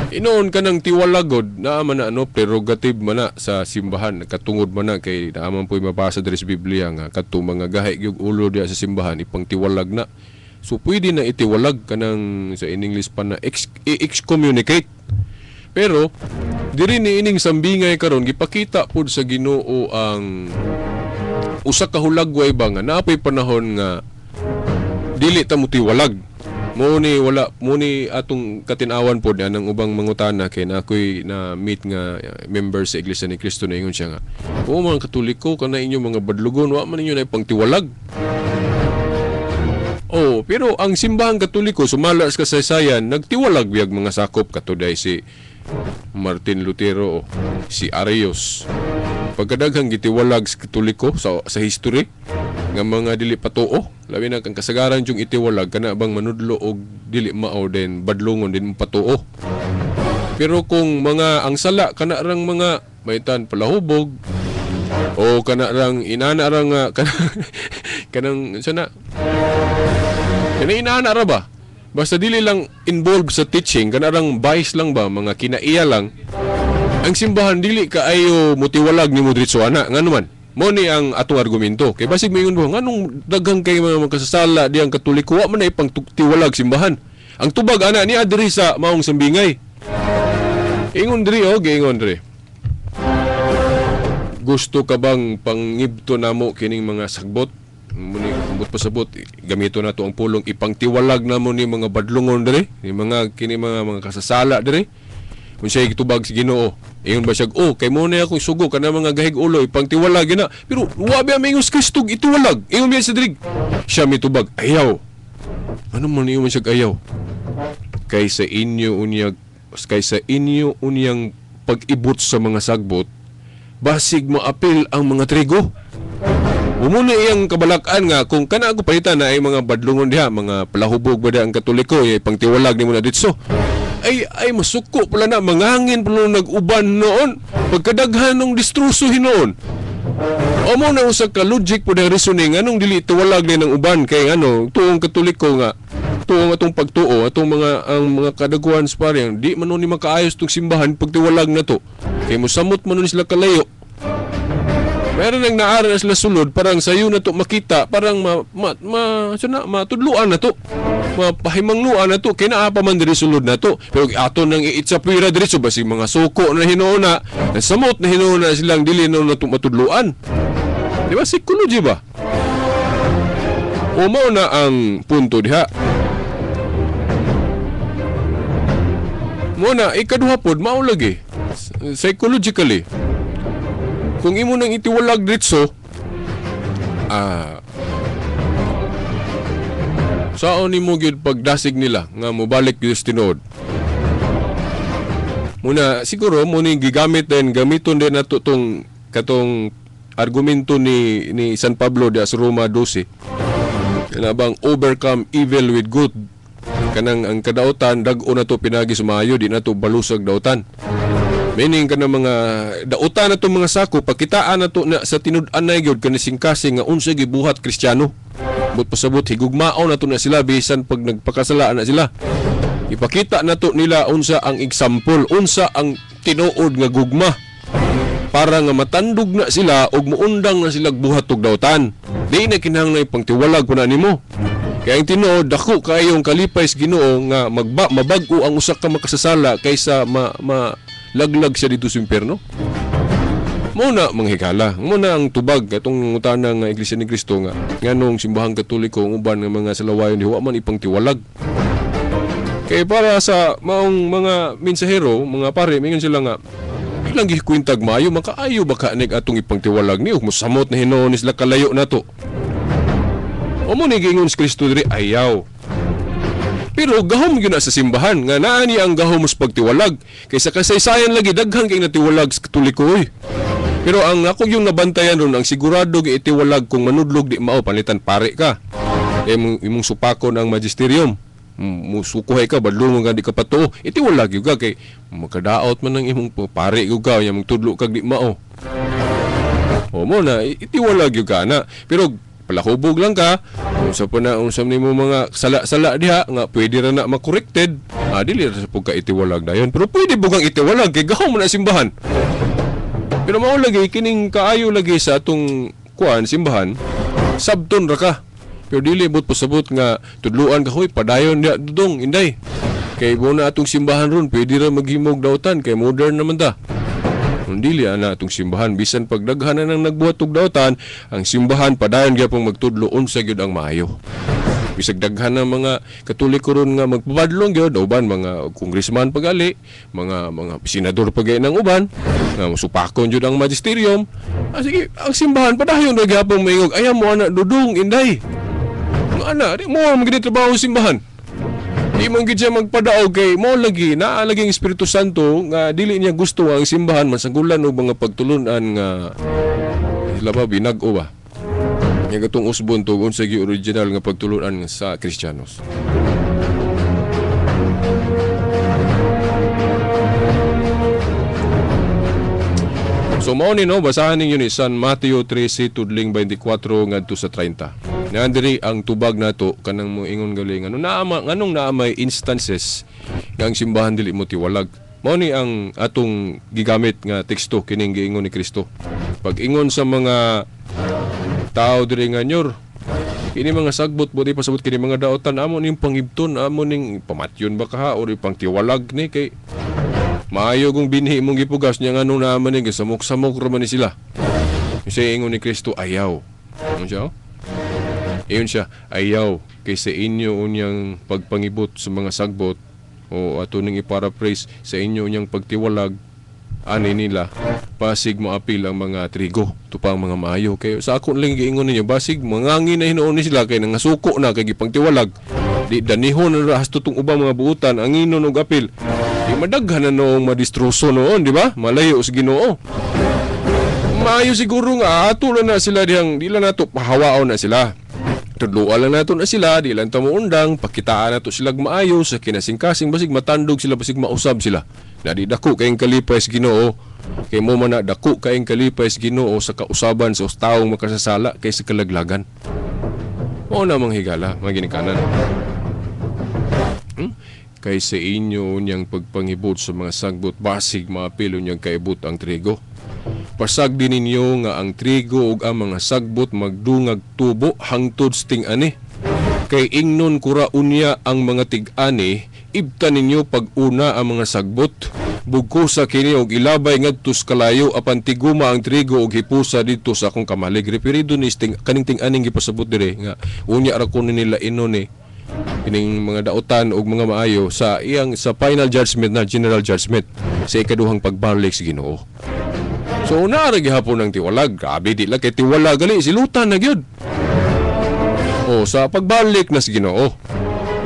Inoon ka ng tiwalagod, naa man na ano, prerogative man na sa simbahan, katungod man na kay naa man po'y mabasa diri sa Biblia nga kadtong mga gahi gyud ulo diha sa simbahan ipangtiwalag na. So pwede na itiwalag kanang sa in English pa na excommunicate. Pero diri ni ining sambingay karon gipakita pud sa Ginoo ang usa ka hulagway ba nga naapay panahon nga dili ta motiwalag. Mo ni wala mo ni atong katinawan pod anang ubang mangutana kay na ako'y na meet nga member sa Iglesia ni Cristo na ingon siya nga, "O mga Katoliko kana inyo mga badlugon, wa man ninyo na ipangtiwalag." Oh, pero ang simbahang Katoliko sumala sa kasaysayan, nagtiwalag biyag mga sakop katuday si Martin Lutero, oh, si Arius. Pagkadaghang gitiwalag sa Katoliko sa history nga mga dili patuo, labi na kang kasagaran yung itiwalag kana bang manudlo og dili mao den badlongon din patuo. Pero kung mga ang sala kana rang mga maitan palahubog o kana rang inana rang kanang sana kanang inana ra ba? Basta dili lang involved sa teaching, kanarang bias lang ba, mga kinaiya lang. Ang simbahan dili kaayo motiwalag nimo diretso ana, ngano man? Mo ni ang atong argumento. Kay basig moingon mo, nganong daghang kay mga makasasala diyang Katoliko, wa man na ipangtiwalag simbahan. Ang tubag ana niya diri sa maong sambingay. Ingon diri oh, giingon diri. Gusto ka bang pangibto namo kining mga sagbot? Muni ambot pasabot, gamito nato ang pulong ipangtiwalag namo ni mga badlongon diri, ni mga kini mga kasasala diri. Kung siya gitubag sa Ginoo, ingon ba siya, oh, kay mo na akong sugo kana mga gahig ulo ipangtiwalag na. Pero wa ba mingon Kristo itiwalag? Ingon biya sa diri. Siya mitubag, ayaw. Ano man ingon siya ayaw? Kay sa inyo unyag, kay sa inyo unyang pag-ibot sa mga sagbot, basig maapil ang mga trigo. Umuna iyang kabalakan nga kung kana ako palitan na ay mga badlongon diha, mga palahubog ba diha ang Katoliko, ay pangtiwalag nimo na ditso. Ay masuko pala na, mangangin pala nag-uban noon, pagkadaghan ng distroso hinoon. O mo na usa ka logic po na reasoning, anong dili tiwalag ni ng uban kay ano, tuong Katoliko nga, tuong atong pagtuo, atong mga ang mga kadaguan sa parang di man ni makaayos tong simbahan pagtiwalag na to. Kay mosamot man ni sila kalayo. Meron nang naara na sila sulod, parang sayo na to makita, parang matudluan na to, mapahimangluan na to, kay naa pa man diri sulod na to. Pero ato nang iitsapwira diri so basig mga suko na hinuuna, nasamot na hinuuna silang dili na to matudluan. Di ba psychology ba? O mao na ang punto diha. Mao na ikaduha pod mao lagi psychologically. Kung imo nang itiwalag diretso, saon nimo gyud pagdasig nila nga mobalik gyud sa tinuod. Muna siguro mo ning gigamit din, gamiton din nato tong katong argumento ni San Pablo diha sa Roma 12. Kana bang overcome evil with good. Kanang ang kadautan dag-o na to pinagi sumayo, di na to balusag dautan. Meaning kanang mga dautan na to mga sako, pakitaan na to na sa tinud-an na gyud kanisingkasing nga unsa gibuhat Kristiyano. But pasabot higugmaon na to na sila bisan pag nagpakasalaan na sila. Ipakita na to nila unsa ang example, unsa ang tinuod nga gugma para nga matandog na sila ug muundang na sila buhat og dautan. Di na kinahanglan ipangtiwalag pa na nimo. Kaya ang tinuod dako kaayong kalipay sa Ginoo nga mabag-o ang usa ka makasasala kaysa laglag siya dito sa impierno. Muna mga higala, muna ang tubag atong ngutana nga Iglesia ni Cristo nga nganong simbahang Katoliko ang uban nga mga salawayon di wa man ipangtiwalag. Kay para sa maong mga mensahero, mga pare, mingon sila nga ilang gikwintag maayo, makaayo ba ka nig atong ipangtiwalag niyo, mosamot na hinuon ni sila kalayo nato. O mo ni giingon si Kristo diri ayaw. Pero gahom gyud na sa simbahan nga naa ni ang gahom sa pagtiwalag. Kaysa kasaysayan lagi daghan kay natiwalag sa Katoliko oy. Pero ang ako yung nabantayan ron, ang sigurado gi itiwalag kung manudlog di mao palitan pare ka. Imong supakon ang magisterium. Musukuhay ka badlongon ka di ka patuo. Itiwalag gyud ka kay makadaot man ang imong pare gyud ka, nya magtudlo kag di mao. O mo na itiwalag gyud ka na. Pero palahubog lang ka, unsa pa na unsa nimo mga sala-sala diha nga pwede ra na makorrected, dili ra sa pugka itiwalag dayon. Pero pwede bugang itiwalag kay gahom na simbahan. Pero mao lagi kining kaayo lagi sa atong kuan simbahan, sabton ra ka. Pero dili but pasabot nga tudluan ka, hoy padayon diha dudong inday. Kay mo na atong simbahan ron, pwede ra maghimog dautan kay modern naman ta. Dili ana atong simbahan bisan pagdaghan na nang nagbuhat og dautan, ang simbahan padayon gyapon magtudlo unsa gyud ang maayo. Bisag daghan na mga Katoliko ron nga magpabadlong gyud uban mga congressman pagali, mga senador pagay ng uban, nga musupakon gyud ang magisterium. Sige, ang simbahan padayon ra gyapon maingog, ayaw mo ana dudong inday. Nga ana, di mo man gid trabaho simbahan. Di man gid siya magpadaog kay mo lagi naa lagi ang Espiritu Santo nga dili niya gusto ang simbahan masanggulan og mga pagtulun-an nga sila ba binag-o ba. Nga katong usbon to unsa gyud original nga pagtulun-an sa Kristiyanos. So mao ni no, basahan ninyo ni San Mateo 13 tudling 24 ngadto sa 30. Na diri ang tubag nato kanang moingon galing ano naa nganong naa may instances nga ang simbahan dili mo tiwalag. Mao ni ang atong gigamit nga teksto kining giingon ni Kristo. Pag-ingon sa mga tao diri nga nyor, kini mga sagbot buti pasabot kini mga daotan amo ning pangibton, amo ning pamatyon ba kaha or ipangtiwalag ni kay maayo kung binhi imong gipugas niya nganong naa man ni gisamok-samok ra man ni sila. Kasi ingon ni Kristo ayaw. Ano siya? Iyon siya, ayaw kay sa inyo unyang pagpangibot sa mga sagbot o ato ning iparaphrase sa inyo unyang pagtiwalag ani nila basig moapil ang mga trigo tupang mga maayo. Kay sa ako lang giingon ninyo basig mangangin na hinuon ni sila kay nangasuko na kay gipangtiwalag di danihon na hasto tong ubang mga buutan ang inon og apil di madaghan na noong madistroso noon, di ba? Malayo sa Ginoo. Maayo siguro nga ato lang na sila dihang di lang nato pahawaon na sila. Tudloan lang nato na sila, di lang ta moundang, pakitaan nato sila maayo sa kinasingkasing basig matandog sila, basig mausab sila. Na di dako kayong kalipay sa Ginoo, kay mo man na dako kayong kalipay sa Ginoo sa kausaban sa taong makasasala kaysa kalaglagan. Mao na mga higala, mga ginikanan. Kay sa inyo niyang pagpangibot sa mga sagbot, basig maapilo niyang kaibot ang trigo. Pasag din ninyo nga ang trigo ug ang mga sagbot magdungag tubo hangtod sa ting-ani. Kay ingnon kura unya ang mga tig-ani, ibta ninyo pag-una ang mga sagbot. Bugkosa kini og ilabay ngadto sa kalayo apan tiguma ang trigo og hipusa didto sa akong kamalig. Referido ni kaning ting-aning gipasabot dire nga unya ra kuno nila inon ni kining mga daotan og mga maayo sa iyang sa final judgment na general judgment sa ikaduhang pagbalik sa Ginoo. So una ra gihapon ang tiwalag, grabe di lang kay tiwalag gali silutan na gyud. O sa pagbalik na sa Ginoo.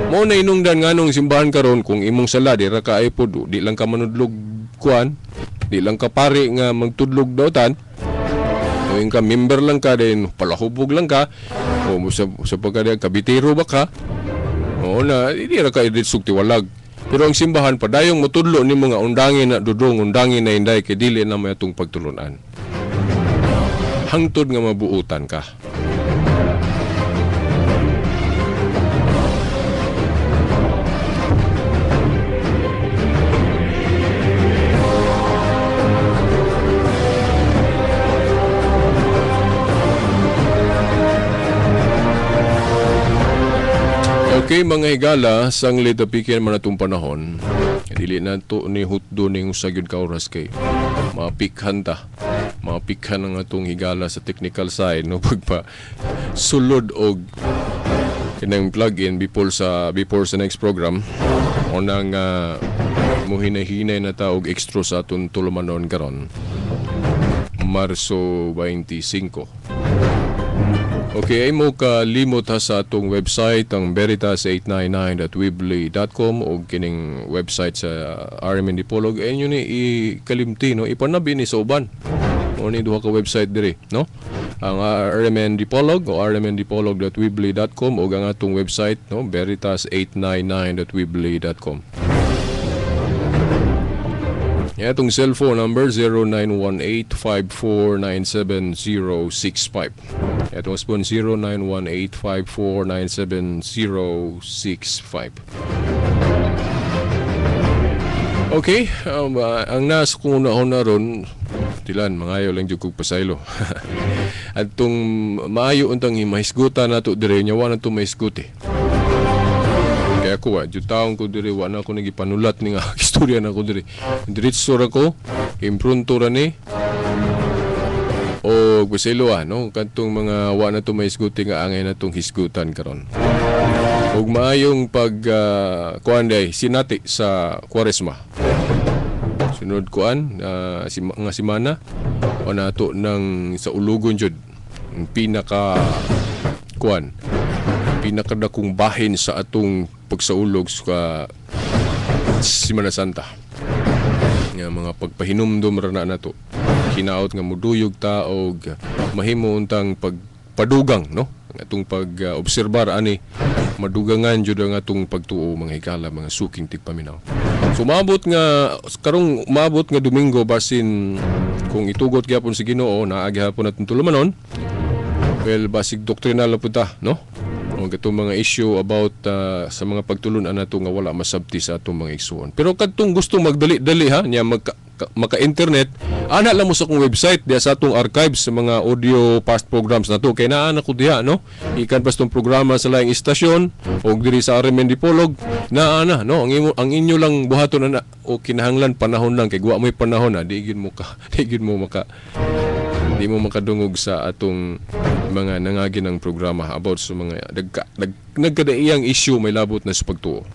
Mao na inungdan nganong simbahan karon kung imong sala di ra ka ay pod, di lang ka manudlog kuan, di lang ka pari nga magtudlog daotan. O ka member lang ka din, palahubog lang ka, o sa pagka kabitero ba ka? O na di ra ka iditsog tiwalag. Pero ang simbahan padayong motudlo ni mga undangin na dudong, undangin na inday kay dili na may atong pagtulunan. Hangtod nga mabuutan ka. Okay mga higala, sanglit apikin man atong panahon. Dili na to ni hutdo ning usa gyud ka oras kay mapikhan ta. Mapikhan ang atong higala sa technical side no pagpa sulod og kinang plug-in before sa next program. Unang muhinay-hinay na ta og extra sa atong tulumanon karon. Marso 25. Okay, ay mo kalimot ha sa atong website ang veritas899.weebly.com o kining website sa RMN Dipolog. Ay nyo ni ikalimti, no? Ipanabi ni sa uban. O ni duha ka website diri, no? Ang RMN Dipolog o rmndipolog.weebly.com o ang atong website, no? veritas899.weebly.com. Itong cellphone number 0918-5497065. Itong spoon 0918-5497065. Okay, ang nasa kung unahon na ron, tilan, mangayo lang dyan kong pasaylo. At itong maayo untang mahisgutan na ito dire, nyawa na ito mahisgut eh. Kaya ako, dyan taong ko dire, wala ako nagipanulat ni nga istorya na ako dire. Diretso ra ko, imprunto ra ni, o pasaylo no? Kantong mga wa na ito mahisguti nga angay na itong hisgutan karon. Ug maayong pag kuan day sinati sa Kwaresma. Sunod kuan nga semana o nato ng sa ulugon jud pinaka kuan pinakadakong bahin sa atong pagsaulog sa Semana Santa. Nga mga pagpahinumdum ra na nato. Hinaot nga muduyog ta og mahimo untang pagpadugang no ang atong pag-obserbar ani madugangan jud ang atong pagtuo mga higala mga suking tigpaminaw. So maabot nga karong maabot nga Domingo basin kung itugot gyapon sa Ginoo naa gyapon atong tulumanon. Well, basig doktrinal na pud ta, no? Ang katong mga issue about sa mga pagtulunan nato nga wala masabti sa atong mga igsuon. Pero kadtong gusto magdali-dali ha, niya maka-internet, ana lang mo sa akong website diya sa atong archives sa mga audio past programs nato kay naa na ko diha, no? Ikan pa tong programa sa laing istasyon og diri sa RMN Dipolog, naa na, no? Ang inyo lang buhaton ana o kinahanglan panahon lang kay guwa mo'y panahon na di gid mo ka di gid mo maka di mo makadungog sa atong mga nangagi ng programa about sa mga nagkadaiyang issue may labot na sa pagtuo.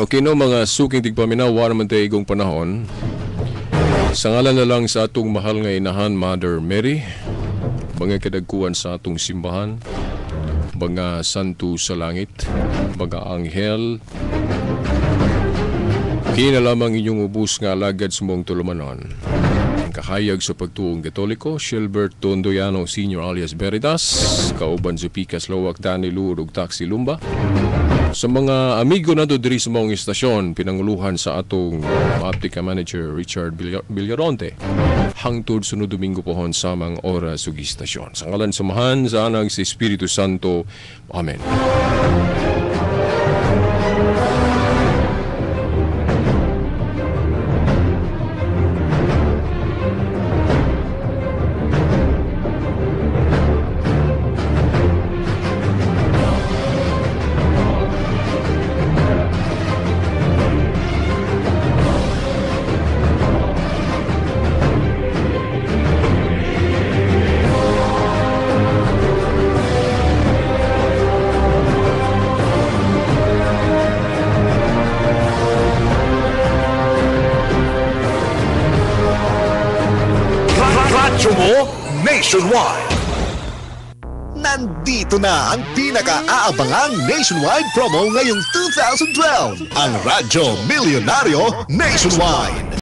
Okay no, mga suking tigpaminaw, wala man tayo igong panahon. Sa ngalan na lang sa atong mahal nga inahan, Mother Mary, mga kadagkuan sa atong simbahan, mga santo sa langit, mga anghel, kina lamang inyong ubus nga alagad sa mong tulumanon. Ang kahayag sa pagtuong Katoliko, Shilbert Tondoyano Sr. alias Veritas, kauban sa Pikas Lowak, Danny Lu, ug Taxi Lumba. Sa mga amigo nato diri sa maong istasyon, pinanguluhan sa atong Optica Manager Richard Villaronte. Hangtod sunod Domingo pohon samang oras ug istasyon. Sa ngalan sa Amahan, sa Anak, sa Espiritu Santo. Amen. Nationwide. Nandito na ang pinaka-aabangang nationwide promo ngayong 2012, ang Radyo Milyonaryo Nationwide.